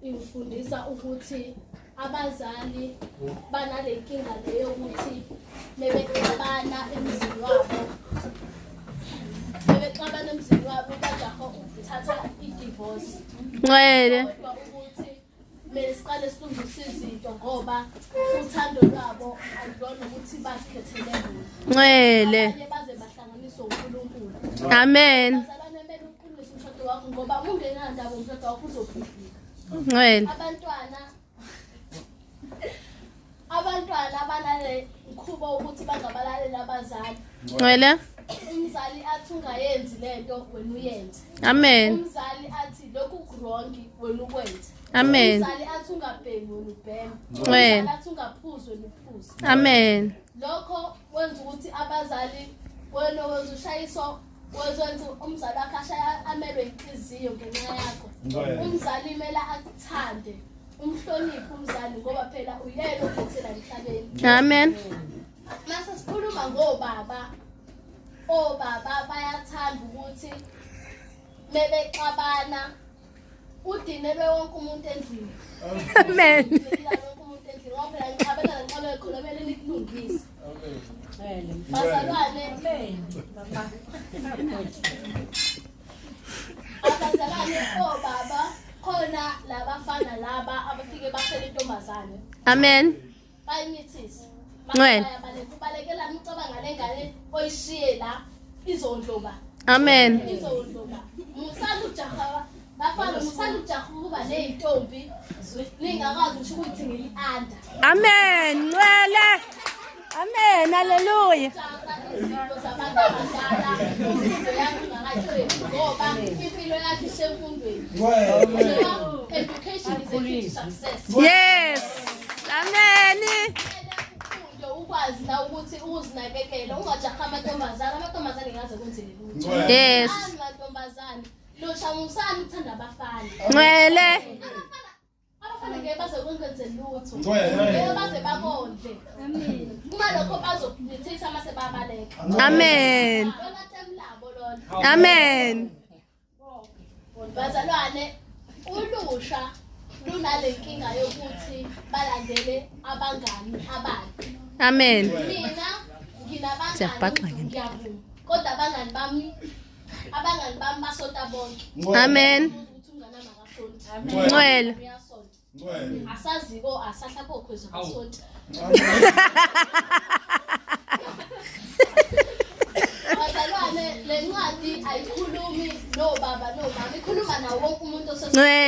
Ingifundisa ukuthi abazali banale nkinga leyo ukuthi bebexabana emzini wabo, bebexabana emzini wabo bajaha ukuthatha i-divorce. Ncwele. Kodwa ukuthi kumele siqale silungise izinto ngoba uthando lwabo akulona ukuthi bazikhethele bona. Ncwele. Abanye baze bahlanganiswe uNkulunkulu. Amen. Bazalwane, kumele uqinise umshado wakho ngoba ungenandaba umshado wakho uzobhidlika. Ncwele. Abantwana banale mkhuba wokuthi bangabalaleli abazali. Ncwele. Umzali athi ungayenzi lento, wena uyenze. Amen. Umzali athi lokhu ku-wrong, wena ukwenze. Amen. Umzali athi ungabhemi, wena ubheme. Ncwele. Umzali athi ungaphuzi, wena uphuze. Amen. Lokho wenza ukuthi abazali, wena wenza ushayiswa, wenza umzali wakho ashaya amelwe inhliziyo ngenxa yakho. Umzali kumele akuthande, umhloniphe umzali ngoba phela uyena okhethela emhlabeni. Amen. Mase sikhuluma ngobaba, obaba bayathanda ukuthi mebexabana udinelwe wonke umuntu endlini. Amen. Wonke umuntu endlini ngoba phela nixabana, nixabane khona kumele nikulungise. Bazalwane, abazalwane, obaba khona labafana laba abafike bashela intombazane. Amen. Bayimithise. Ncwele. Bayabaleka, ubalekela ucabanga le ngane oyishiye la izondloba. Amen. Izondloba. Musani ujaha bafana, musani ujaha ukuba ney'ntombi ningakwazi ngisho ukuyithengela i-anda. Amen. Ncwele. Amen. Hallelujah. Jaha izinto zabantu abadala imfundo yakho ingakayitholi ngoba impilo yakho isemfundweni. Education is a key to success. Yes. Amen. Kumele ufunde ukwazi na ukuthi uzinakekele, ungajahi amantombazane. Amantombazane ngaze kwenzele lutho. Yes. Ani mantombazane, lusha, musani ukuthanda abafana. Ncwele. Abafana ngeke baze kwenze lutho, ngeke baze bakondle. Uma lokho bazokunithisa mase babaleka. Amen. Lona temu labo lona. Amen. Bazalwane, ulusha lunale nkinga yokuthi balandele abangani ababi. Amen. Mina nginabangani, Siyabhaxa ke. ngiyavuma, kodwa abangani bami basonta bonke. Amen. Ukuthi umngane wami akasonti. Ncwele. Uyasonta, asaziko asahlapho khwezi akasonti. Bazalwane, le ncwadi ayikhulumi nobaba nomama, ikhuluma nawo wonke umuntu. Ncwele.